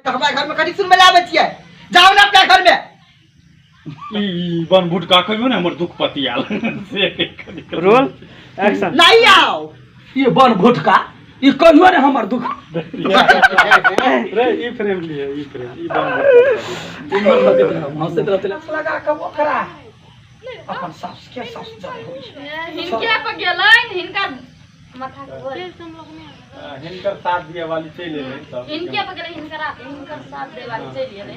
तऽ हमरा घर में कथी सुनबै लए आबै छियै? जाउ ने अपना घर में। ई बन भुटका कहियो ने हमर दुख पतियाल से कहि। Roll action. नहीं आओ। ई बन भुटका ई कहियो ने हमर दुख। रे ई फ्रेम लिए, ई फ्रेम, ई बन भुटका। हंसैत रहतै लगा कऽ ओकरा अपन सास के सास जब होइ छै। हिनके पर गेलनि हिनका माथा के बोल। हिनकर साथ दिए वाली चलि एलै सब। हिनके पर गेलै, हिनकर हिनकर साथ दे वाली चलि एलै।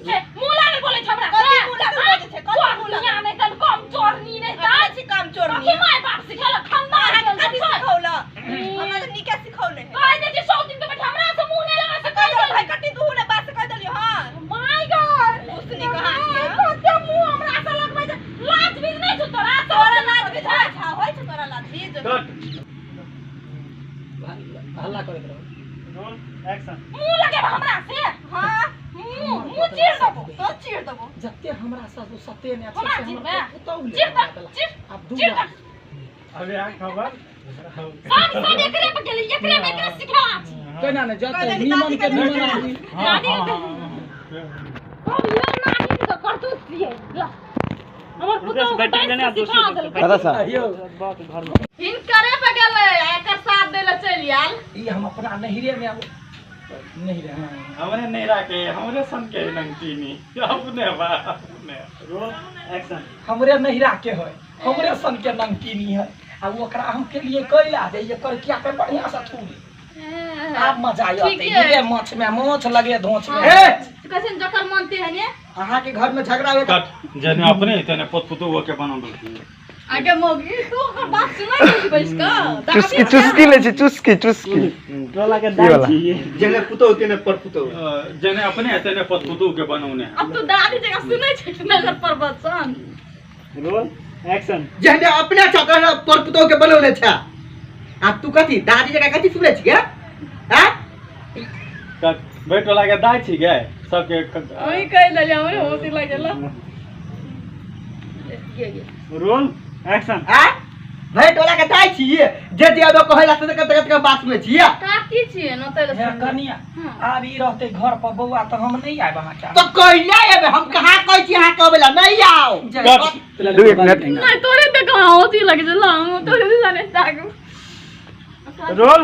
हे, मुँह लागल बोलै छै हमरा से। मुँह लागल बोलै छै? कथी मुँह लागल? चोरनी नहि तन कम चोरनी नहि तन। कथी काम चोरनी? कथी माय बाप सिखेलक? खानदान अहाँके के कथी छै। सिखौलक? हमरा तऽ नीके सिखौले है। कहि दै छी 100 दिन के बेटा हमरा से मुँह नहि लगा से कहि कहि देलहुँ देलक। भाइ, कट्टी तू ने बात से कहि देलियौ हँ। My God. उसनी कहाँ के? कते मुँह हमरा से लगबै छै। लाज बीज नहि छौ तोरा? तोरा लाज बीज होइ छौ? होइ छौ तोरा लाज बीज? कट। हल्ला करैत रहू। Roll action. मुँह लगेब हमरा से? हाँ। मुँह मुँह चीर देबो। तो चीर देबो। जते हमरा सासु सते ने छै हमरा से हमर चिरबै? पुतहु ले चिर हमरा दे, देलक। चिर, आब दू चिर दे। लाख। अबे आ खबर सब सब एकरे पर गेलै, एकरे पर एकरे सिखेला छी। केना ने जते कहलियै नीमन दादी के के नीमन आदमी। नानी के सब ये नानी के करतूत छियै। ल। हमर पुतहु के बैटिंग लेने आ बैस के सिखा देलकै। कतऽ सँ? यौ हिनकरे पर गेलै आ एकर साथ दै लए चलि आयल। ई हम अपना नहिरे में आब नहिरे, हाँ। हमरे नैरा के हमरे सन के नंगटीनी अपने बा अपने। Roll action. हमरे नहिरा के है, हमरे सन के नमकीनी है। आ ओकरा हम के लिए कैला जे एकर किया के बढ़िया से थूरी। आब मजा आयत। ठीके। हिले माछ में माछ लगे धोछ में। हे, कहै छै ने, जकर मन तेहने। अहाँके घर में झगड़ा होय। कट। जेने अपने तेने पोत पुतोह के बनल देलखिन। आगे मौगी तू ओकर बात सुनै छी बैस कऽ? चुस्की चुस्की लै छी, चुस्की चुस्की। टोला के ई वाला। दाइ छी। जेने पुतोह तेने पर पुतोह। जेने अपने तेने पोत पुतोह के बनौने है। अब तू दादी जगह सुनै छै नगर प्रवचन। Roll action. जेहने अपने छ तेहने पर पुतोह के बनौने छ। आ तू कथी दादी जगह कथी सुनै छी गे? हैं? कट। बैठ वाला के दाइ छी गे सबके। अहीं कहि देलियै, हमरे हँसी लागल। Roll action. हैं? भेंट वाला के दाइ छी जे दियादो कहै ला से कते कते बात सुनै छी। काकी छियै ने तै लए हे सुनै। कनिया, आब ई रहते घर पर बौआ तऽ हम नहि आयब अहाँके। तो कहिया एबै? हम कहाँ कहै छी अहाँ कहबै ला नहीं आओ। कट। दू एक मिनट। नहि तोरे देख हँसी लगै छै, ला हम तोरे दिसा नहि ताकू। Roll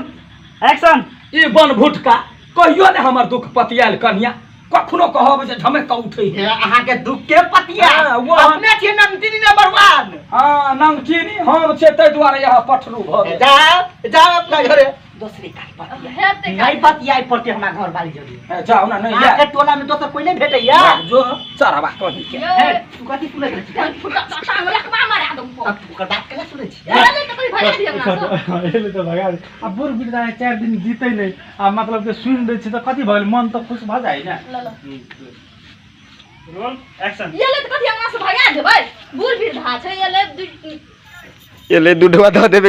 action. ई बन भुटका कहियो ने हमर दुख पतियाल कनिया, कखनो कहब जे झमक कऽ उठै है। हे, अहाँके दुख के पतिया? हाँ, वो अपने छियै नमतीनी नंबर 1। हाँ, नमकीनी हम छियै ताहि दुआरे यहाँ पठरू भऽ गेल। जाओ जाओ अपना घरे। दोसरे काल पतिया हेतै। नहीं पतियाई पड़ते हमरा घर वाली जरूर। हे, जाउ ने, नहि अहाँके टोला में दोसर कोई नहीं भेटैया। जो चढ़ावा कहीं के। हे, तू कथी सुनै छी? लकवा मारा दम। अब तू ओकर बात केना सुनै छी? एलै तऽ कभी भगा दिअ हमरा सँ। एलै तऽ भगा दे। आ बूढ़ वृद्धा 4 दिन जीतै नहि आ मतलब के सुनि दै छै तऽ कथी भऽ गेल, मन तऽ खुश भऽ जाइ ने। ल ल। Roll action. एलै तऽ कथी हमरा से भगा देबै? बूढ़ वृद्धा छै, एलै एलै दूधवा दऽ देबै।